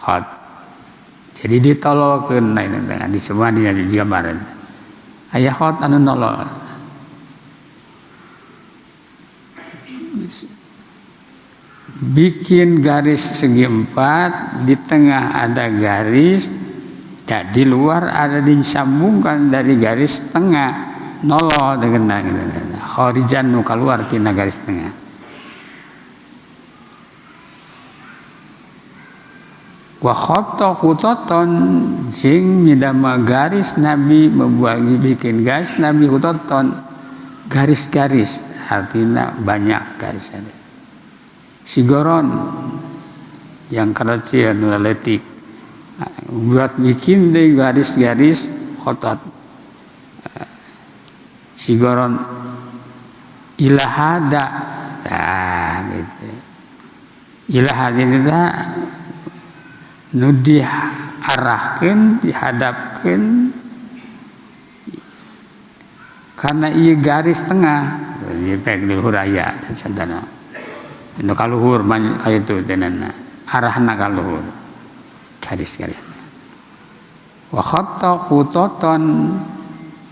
Khat. Jadi ditololkeun lain teh di semua dina gambaran. Aya khat anu nolol. Bikin garis segi empat, di tengah ada garis, dan di luar ada disambungkan dari garis tengah. Nolol dengan kharijan nu keluar tina garis tengah. Wa khatta khutatan sing midama garis Nabi membuat bikin garis Nabi khutatan garis-garis artinya banyak garis ada. Sigoron yang kecil nu leutik buat bikin deh garis-garis khotot. Sigoron ilahada nah gitu. Ilahada itu nu diarahkeun dihadapkeun karena ieu garis tengah ieu pek di luhur aya sadana nu kaluhur ka itu tenana arahna kaluhur garis-garis wa khatta khutatan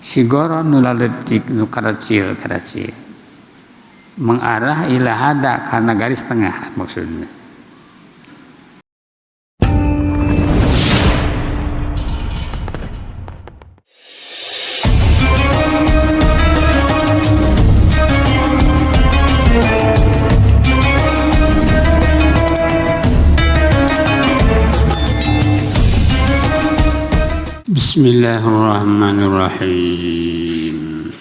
sigoron nu laletik nu karacil karacil mengarah ila hada karena garis tengah maksudnya. Bismillahirrahmanirrahim.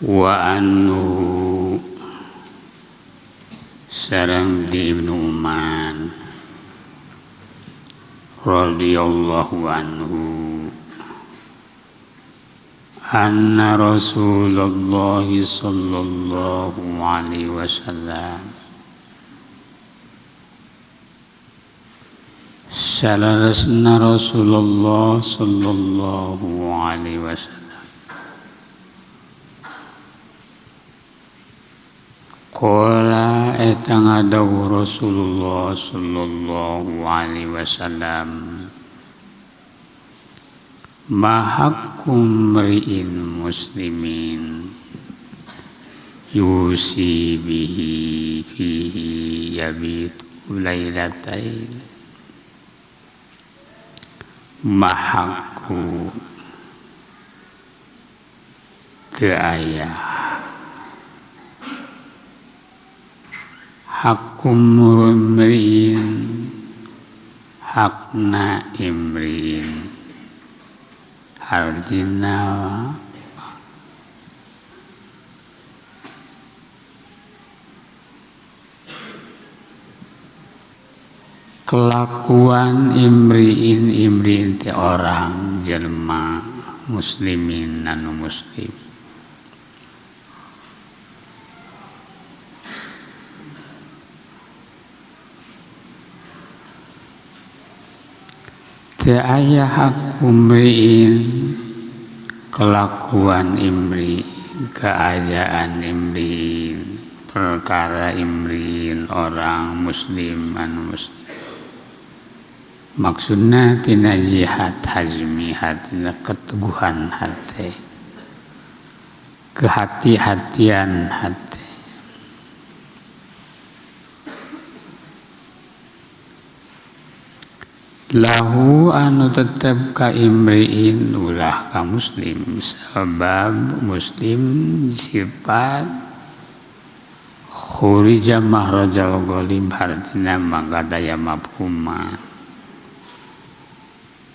Wa anhu sareng di Ibnu Umar radhiyallahu anhu anna Rasulullah sallallahu alaihi wasallam salarasna Rasulullah sallallahu alaihi wasallam qala eta ngadawuh Rasulullah sallallahu alaihi wasallam ma haqqum mri'in muslimin yusi bihi fihi yabitu lailatain mahaku teu aya hakum mri'in hakna imri'in artina kelakuan imri'in imri'in teh orang jelema muslimin anu muslim teu aya hak imri'in kelakuan imri'in keadaan imri'in perkara imri'in orang muslim anu muslim. Maksudna tina jihad hazmi hatina keteguhan hati kehati-hatian hati lahu anu tetep ka imriin ulah ka muslim sebab muslim sifat khurija mahrajal ghalib hartina mangka daya mafhuma.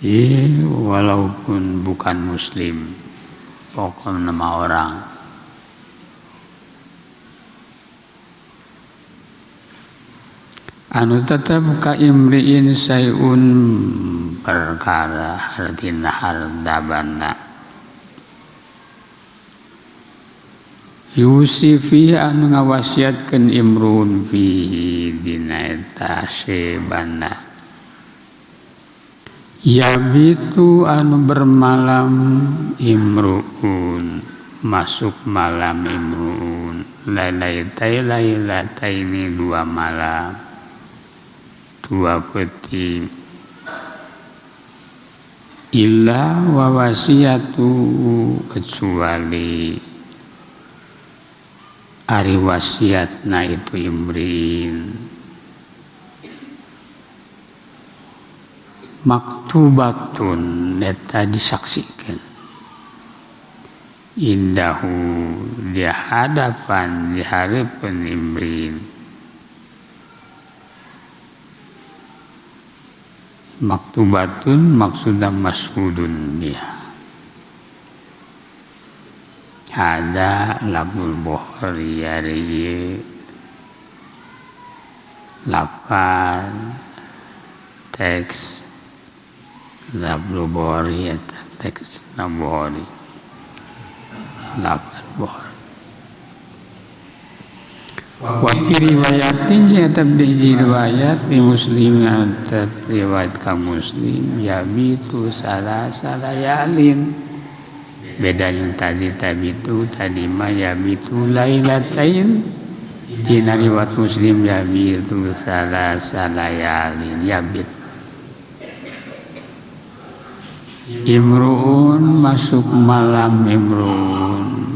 Walaupun bukan muslim pokoknya nama orang anu tetep ka imriin sayun perkara hartina harta banda yusifi anu ngawasiatkeun imrun fihi dina eta sebana yabitu anu bermalam imruun masuk malam imruun lailaitai lailataini dua malam. dua peuting illa wa wasiyatu kecuali ari wasiatna itu imrin maktubatun eta disaksikan indahu di hadapan di hareupeun imrin maktubatun maksudna mashhudun biha ada lafzul Bukhari ari lafal teks lafzul Bukhari eta teks Bukhari lafal Bukhari wa fi riwayatin eta hiji riwayat di Muslim eta riwayat ka Muslim yabitu salasa layalin beda yang tadi tabitu tadi mah yabitu lailatain dina riwayat Muslim yabitu salasa layalin yabit imruun masuk malam imruun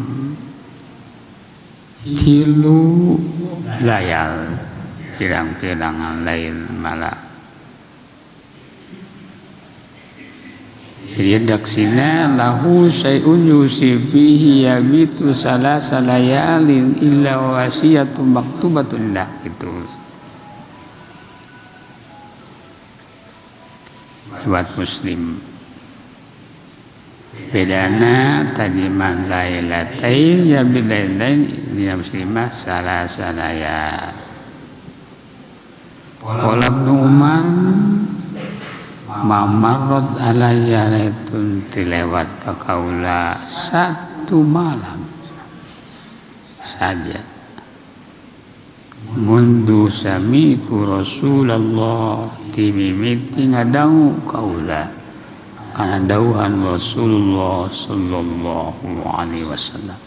tilu layal pirang-pirangan lain malam. Jadi daksina lahu syai'un yusifihi yabitu salasa layalin illa wasiyatu maktubatun lah itu. Riwayat Muslim. Bedana tadi mah lailatain ya bilain ya muslimah salasa layal. Qala Ibnu Umar mamarrat alayya laitun tilewat ka kaula satu malam saja mundu sami'tu Rasulullah timimiti ngadangu kaula kana dauhan Rasulullah sallallahu alaihi wasallam.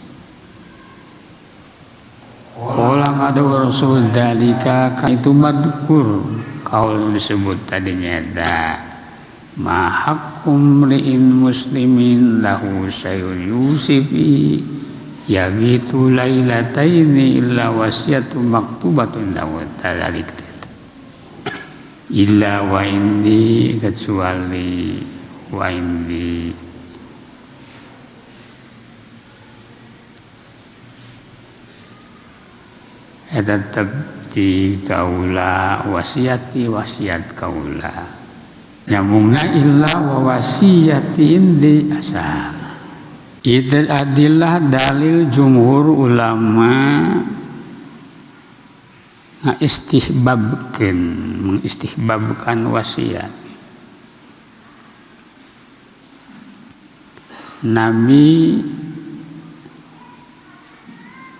Qala ngadawu Rasul dalika ka itu madkur kaul disebut tadinya da ma haqqum ri'in muslimin lahu syai'un yusifi yabitu lailataini illa wasiyatu maktubatun lahu tadzalik illa wa indi kecuali wa indi eta tetep di kaula wasiati wasiat kaula nyambungna illa wa wasiyati indi asal idil adillah dalil jumhur ulama ngaistihbabkeun mengistihbabkan wasiat. Nabi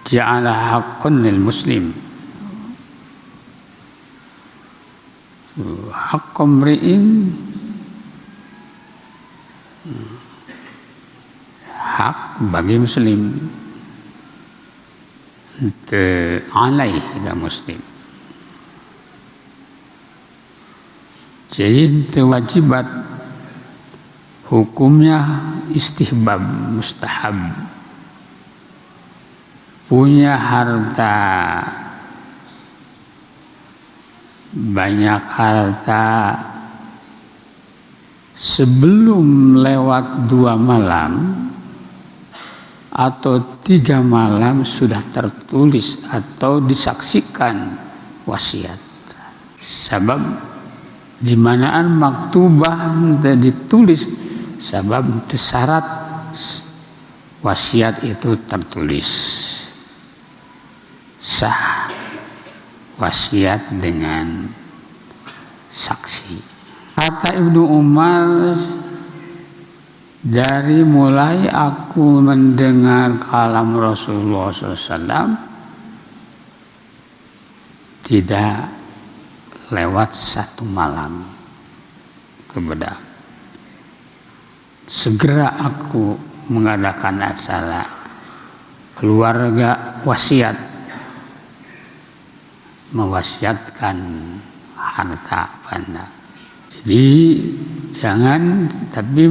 ja'ala haqqan lil muslim haqqam ri'in hak bagi muslim te alaih ka muslim. Jadi te wajibat hukumnya istihbab mustahab. Punya harta banyak harta sebelum lewat 2 malam atau 3 malam sudah tertulis atau disaksikan wasiat. Sebab di manaan maktubah ditulis sebab syarat wasiat itu tertulis sah wasiat dengan saksi. Kata Ibnu Umar, dari mulai aku mendengar kalam Rasulullah SAW tidak lewat 1 malam kepada segera aku mengadakan acara keluarga wasiat, mewasiatkan harta banda. Jadi jangan, tapi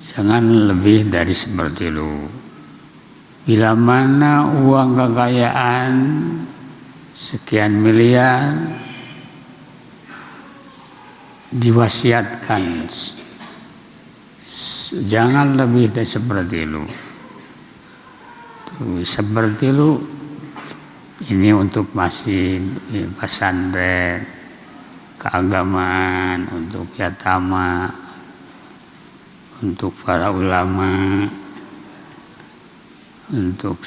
jangan lebih dari seperti itu. Bila mana uang kekayaan sekian miliar diwasiatkan, jangan lebih dari seperti itu. Tuh, seperti itu ini untuk masjid, pesantren, keagamaan, untuk yatama, untuk para ulama, untuk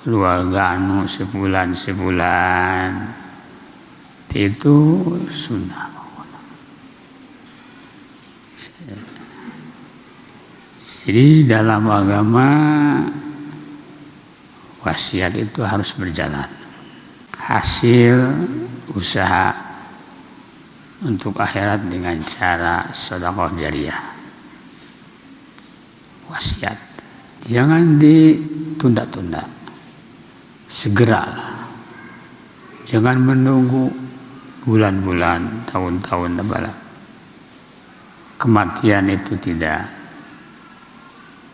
keluarga anu sebulan-sebulan, itu sunnah. Jadi dalam agama wasiat itu harus berjalan. Hasil usaha untuk akhirat dengan cara sedekah jariah. Wasiat jangan ditunda-tunda, segeralah. Jangan menunggu bulan-bulan, tahun-tahun, apalah. Kematian itu tidak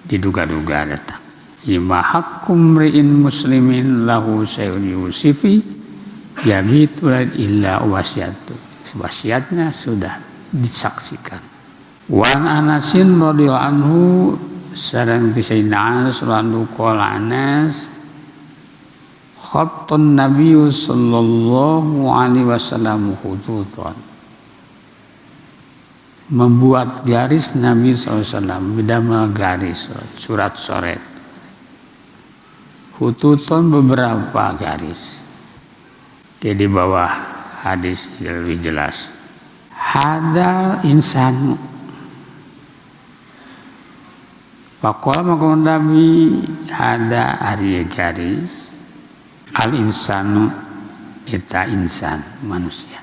diduga-duga datang. Lima hakkum ri'in muslimin lahu sayun yusifi yabitu illa wasiatu. Wasiatnya sudah disaksikan. Wan Anasin radhiyallahu anhu sareng Sayyidina Anas radhiyallahu qala Anas khattun Nabi sallallahu alaihi wasallam khututan, membuat garis Nabi sallallahu alaihi wasallam, bidamel garis surat soret, khututan beberapa garis. Jadi di bawah hadis lebih jelas. Hadal insanu faqala maka Nabi hada ari garis al insanu eta insan manusia.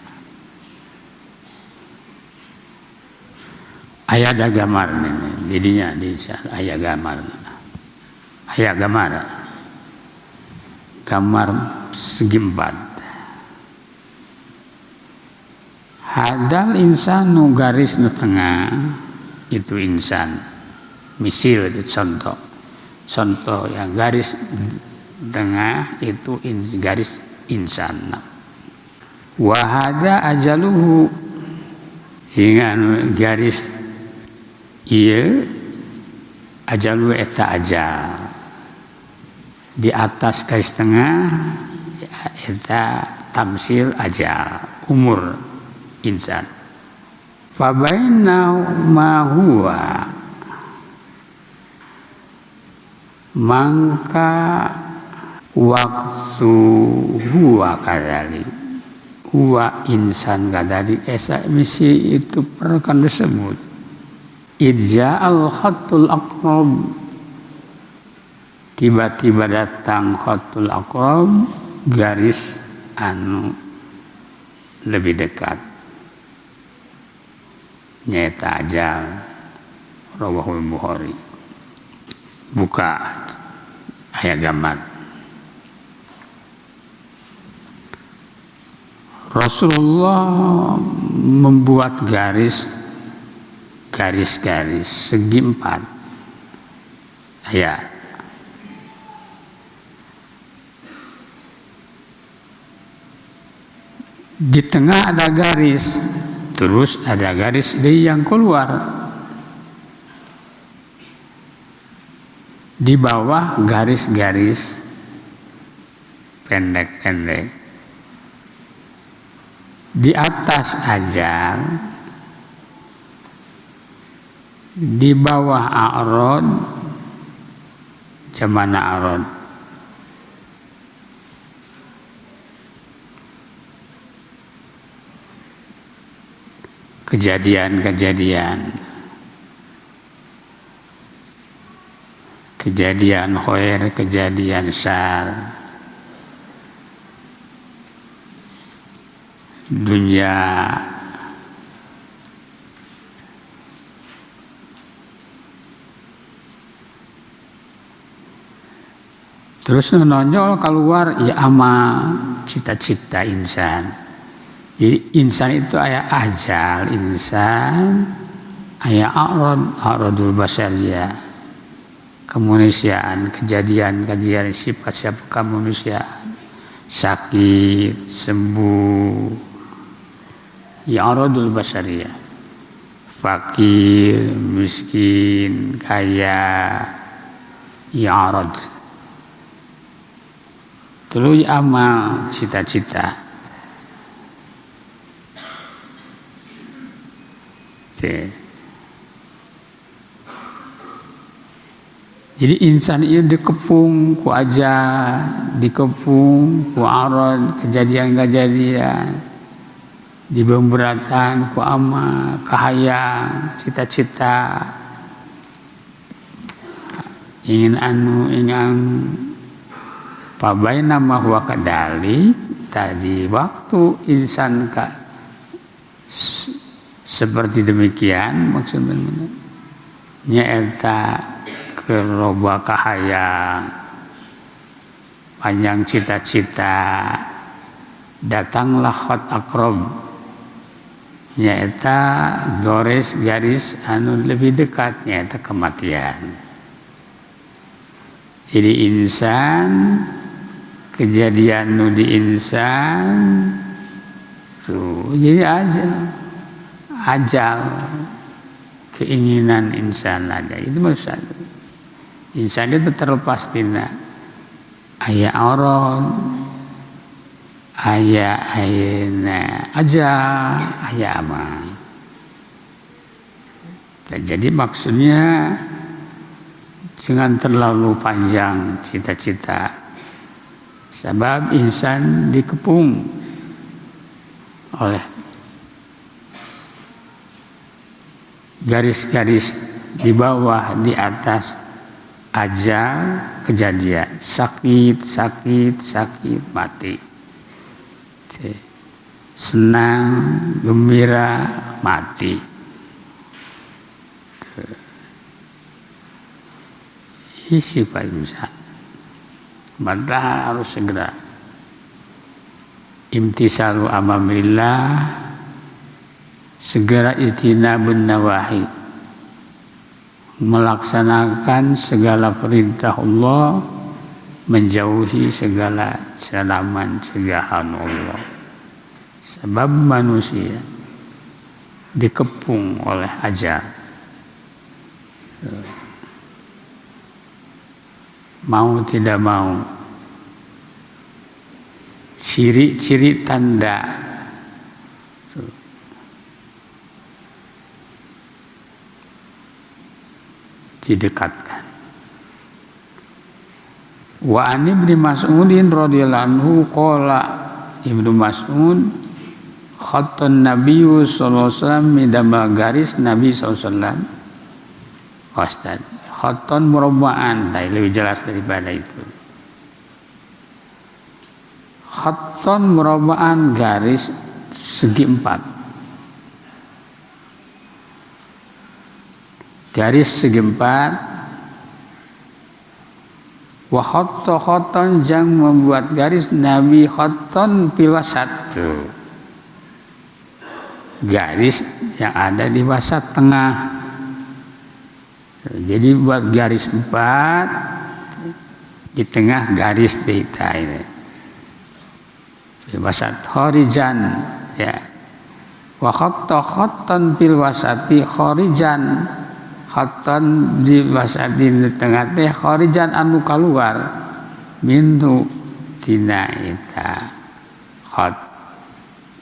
Aya ada gambar nih, jadinya di aya gambar. Aya gambar. Gambar segi empat. Hadal insanu garis di tengah itu insan. Misil itu contoh. Contoh yang garis tengah itu garis insan. Wahada ajaluhu, sehingga garis iya ajalu eta ajal. Di atas garis tengah eta tamsil ajal, umur insan. Fabaina ma huwa, mangka waktu huwa kadali, huwa insan kadali esa misi itu perkan disebut idza al khatul aqrab, tiba-tiba datang khatul aqrab, garis anu lebih dekat nyata ajal. Rawahul Bukhari. Buka ayat gambar. Rasulullah membuat garis, garis-garis segi empat. Ya. Di tengah ada garis, terus ada garis dari yang keluar. Di bawah garis-garis pendek-pendek. Di atas ajal, di bawah a'rad, zaman a'rad. Kejadian-kejadian, kejadian khair, kejadian syar, dunia terus nonjol keluar ya amal cita-cita insan. Jadi insan itu aya ajal insan, aya a'rad, a'radul basyariyah, kemanusiaan, kejadian-kejadian sifat-sifat kemanusiaan, sakit, sembuh, ya a'radul basyariyah, fakir, miskin, kaya, ya a'rad. Terus amal, cita-cita. Jadi insan itu dikepung ku aja, dikepung ku arad, kejadian-kejadian, dibemberatan ku amal, kahayang, cita-cita, ingin anu, ingin pabaina ma huwa kadalik. Tadi waktu insan ka seperti demikian maksudnya nyaeta keloba kahayang, panjang cita-cita, datanglah khat akrob, nyaeta garis garis anu lebih dekat, nyaeta kematian. Jadi insan, kejadian nu di insan tuh jadi aja ajal keinginan insan aja itu maksud insan itu terlepas tina aya aurat, aya ayana aja, aya amal. Jadi maksudnya jangan terlalu panjang cita-cita, sebab insan dikepung oleh garis-garis di bawah, di atas ajal kejadian, sakit, sakit, sakit, mati, senang, gembira, mati. Isi Pak insan, maka harus segera imtisalu amamillah, segera ijtinabun nawahi, melaksanakan segala perintah Allah, menjauhi segala celaman cegahan Allah. Sebab manusia dikepung oleh ajal. Mau tidak mau, ciri-ciri tanda didekatkan. Wa an Ibnu Mas'udin radhiyallahu anhu qala, Ibnu Mas'ud khattan Nabiyyu sallallahu alaihi wasallam, midama garis Nabi sallallahu alaihi wasallam. Ustaz, khattan murabba'an, lebih jelas daripada itu. Khattan murabba'an, garis segi empat. Garis segi empat. Wa khatta khattan, jang membuat garis Nabi khattan fil wasat. Garis yang ada di wasat tengah. Jadi buat garis empat di tengah garis dita ini. Fil wasat kharijan, ya. Wa khatta khattan fil wasati kharijan. Khattan di wasati di tengah teh kharijan anu kaluar mintu tina eta khat.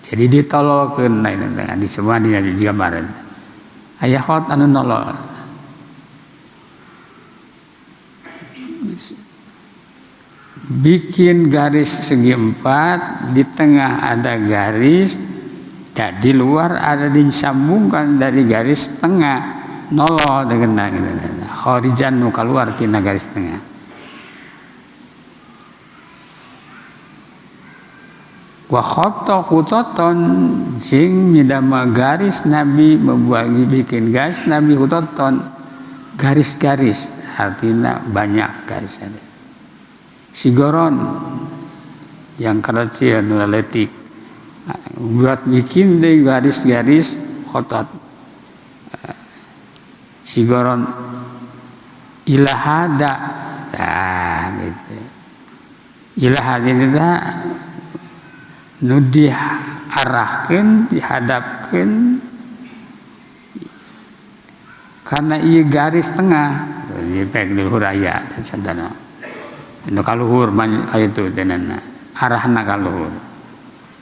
Jadi ditololkeun na tengah di semua di gambaran. Aya khat anu nolol. Bikin garis segi empat, di tengah ada garis, dan di luar ada disambungkan dari garis tengah. Nolol dengan kharijan nu keluar tina garis tengah. Wa khatta khutatan, sing midama garis Nabi membuat bikin garis Nabi khutatan, garis-garis artinya banyak garis ada. Sigoron yang kecil nu leutik buat bikin deui garis-garis khotot sigoron ilahada tah gitu. Ilahada itu nu diarahkeun dihadapkeun karena ieu garis tengah dipek di luhur aya santana nu kaluhur kaitu tenana arahna kaluhur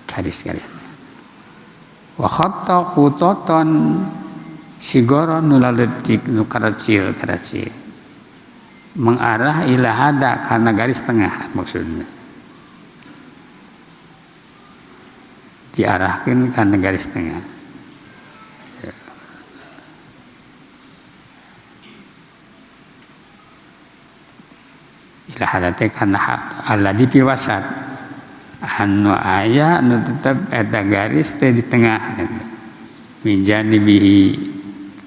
garis-garis wa khatta khutatan sigoron nu laletik nu karacil-karacil mengarah ila hada karena garis tengah maksudnya diarahkan karena garis tengah. Ila hada teh karena alladzi fi wasat anu aya anu tetep eta garis teh di tengah min janibihi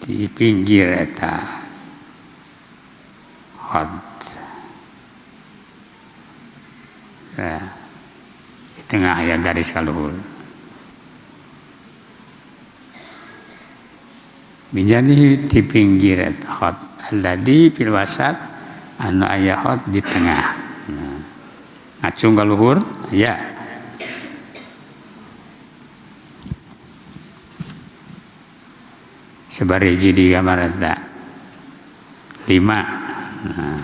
di pinggir eta had. Nah, di tengah ya garis kaluhur min janibihi di pinggir eta had alladzi fil wasat anu aya had di tengah. Nah, ngacung ka luhur ya. Sebariji di gambar eta 5. Nah.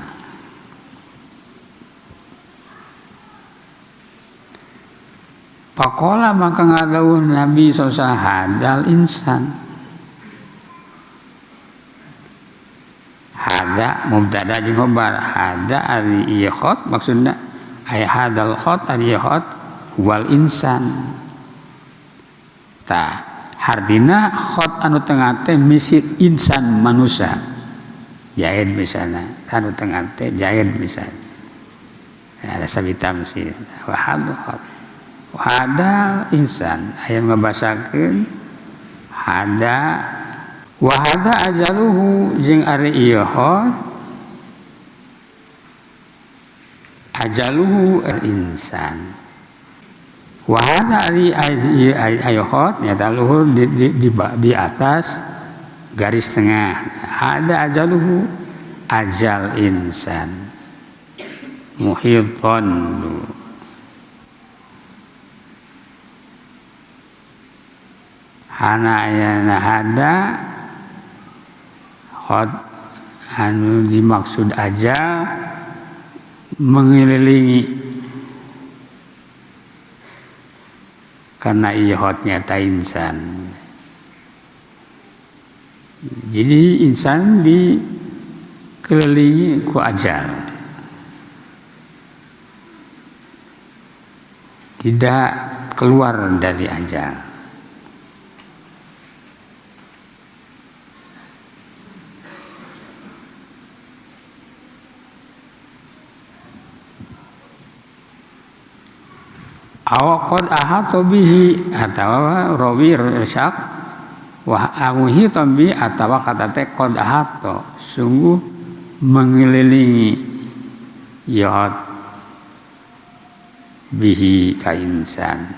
Pakola maka ngadawuh Nabi sallallahu alaihi wasallam hadal insan. Hada mubtada jeung khabar hada ari ieu khat maksudna ay hadal khat ari ieu khat wal insan. Tah hardina khat anu tengah teh misil insan manusia. Jaid misalnya anu tengah teh jaid misalnya. Ada sabitam sih wa hadal khat. Hadal insan aya ngabasakeun hada wa hada ajaluhu jeung ari ieu khat ajaluhu insan. Wa hada ari ieu khat nyata luhur di atas garis tengah. Hada ajaluhu ajal insan muhitan. Hana ayana hada khot anu dimaksud ajal mengelilingi karena ieu khotnya ta insan. Jadi insan dikelilingi ku ajal, tidak keluar dari ajal. Awaqad ahata bihi atawa rawi syak wa amuhita bi atawa kata teh qad ahata sungguh mengelilingi ya bihi ka insan.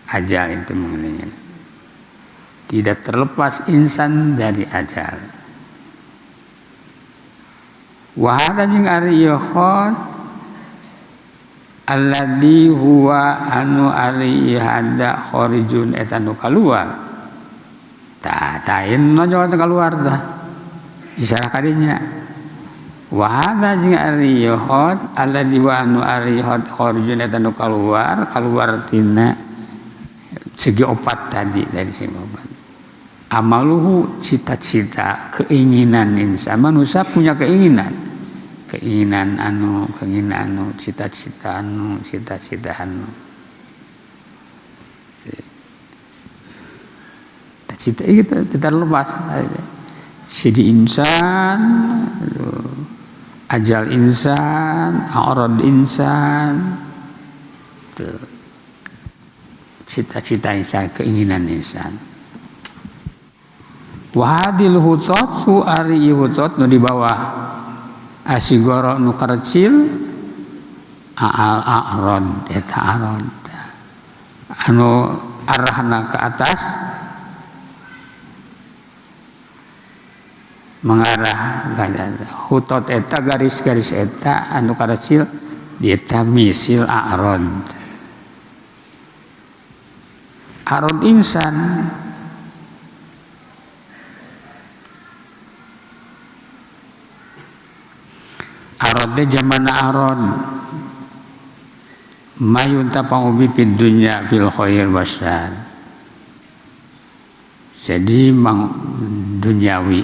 Ajal itu mengelilingi, tidak terlepas insan dari ajal. Wa hadza jeung ari ieu khat alladzi huwa anu ari hada kharijun eta nu kaluar. Tah tain nonjol teh kaluar tah isarah kadinya. Wa hadza jeung ari khat alladzi huwa anu ari kharijun eta nu kaluar, kaluar tina segi opat tadi dari segi opat. Amaluhu cita-cita, keinginan insan. Manusia punya keinginan. Keinginan anu, keinginan anu, cita-cita anu, cita-cita anu. Cita itu tidak terlepas. Sidi insan, ajal insan, aurad insan, cita-cita insan, keinginan insan. Wahadil hutot ari hutot nu di bawah asigoro nu karecil Al a'rad eta arad anu arahna ke atas mengarah hutot eta garis-garis eta anu karacil eta misil a'rad arad insan arad teh zaman arad mayun tapang ubi fid dunya fil khair wasyar. Jadi mang duniawi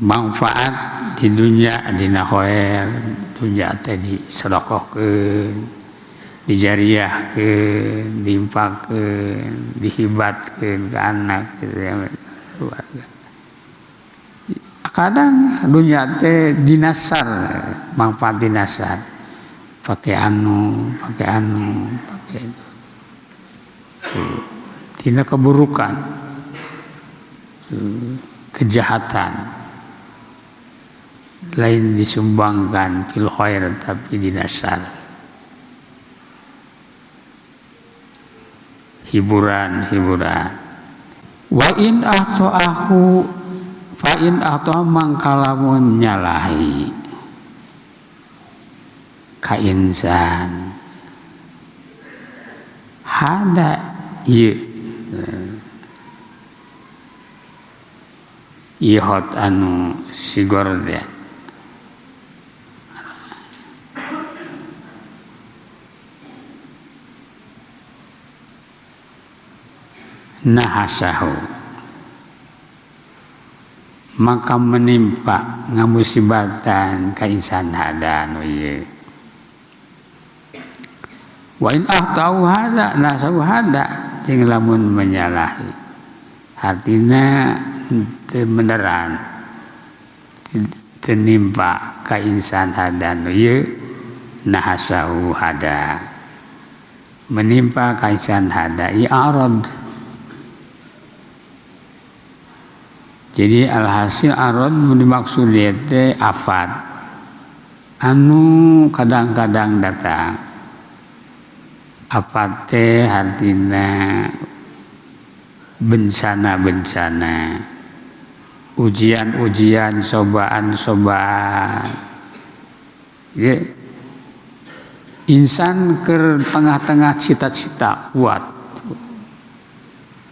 manfaat di dunia dina khair dunia teh disedekahkeun dijariahkeun diinfakkeun dihibatkeun ke anak gitu ya, keluarga. Kadang dunia teh dinasar manfaat dinasar pakai anu pakai anu pakai itu tuh tina keburukan tuh, kejahatan lain disumbangkan fil khair tapi dinasar hiburan-hiburan wa in ahtaahu fa in ahtaa mangkalamun nyalahi ka insan hada ieu ihot anu sigor teh nahasahu maka menimpa ngamusibatan ka insan hada anu ieu wa in ahtau hada nahasahu hada jeung lamun menyalahi hatina teu beneran teu nimpa ka insan hada anu ieu nahasahu hada menimpa ka insan hada ieu arad. Jadi alhasil arad dimaksud teh afat anu kadang-kadang datang. Afat teh artina bencana-bencana, ujian-ujian, cobaan-cobaan. Ya. Insan ke tengah-tengah cita-cita kuat.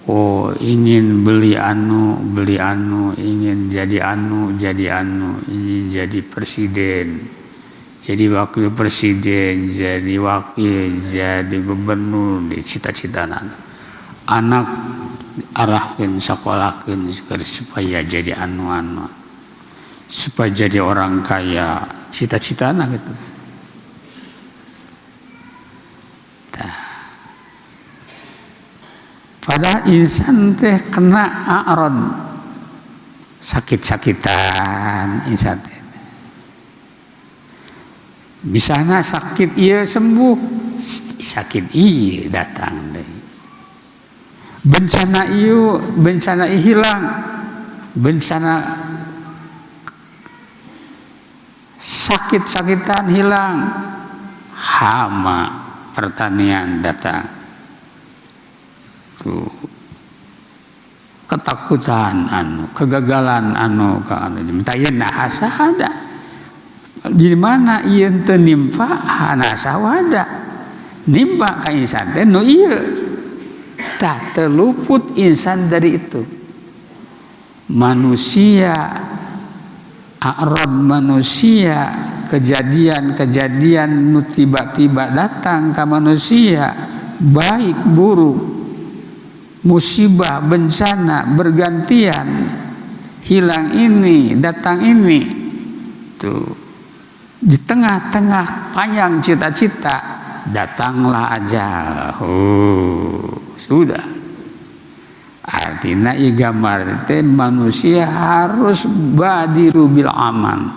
Oh, ingin beli anu, ingin jadi anu, ingin jadi presiden, jadi wakil presiden, jadi wakil, jadi gubernur, di cita-cita anak arahkan, sekolahkan supaya jadi anu-anu, supaya jadi orang kaya, cita-cita anak itu. Padahal insan teh kena a'rad sakit-sakitan insan teh. Misalnya sakit ieu sembuh, sakit ieu datang deui. Bencana ieu, bencana hilang, bencana sakit-sakitan hilang, hama pertanian datang. Tuh. Ketakutan anu, kegagalan anu ka anu minta ieu nahasada. Di mana ieu teu nimpa nahasada. Nimpa ka insan teh nu ieu. Tah terluput insan dari itu. Manusia a'rad manusia kejadian-kejadian nu tiba-tiba datang ka manusia baik buruk musibah bencana bergantian hilang ini datang ini tuh di tengah-tengah panjang cita-cita datanglah ajal. Oh, sudah artinya igamar teh manusia harus badiru bil aman.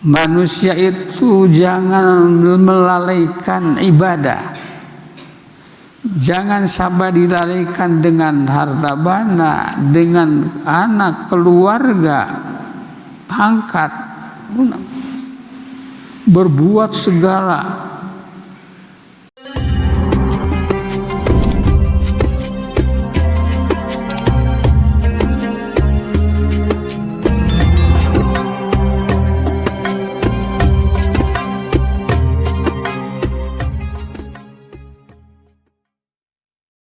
Manusia itu jangan melalaikan ibadah. Jangan sampai dilalaikan dengan harta banda, dengan anak, keluarga, pangkat, berbuat segala.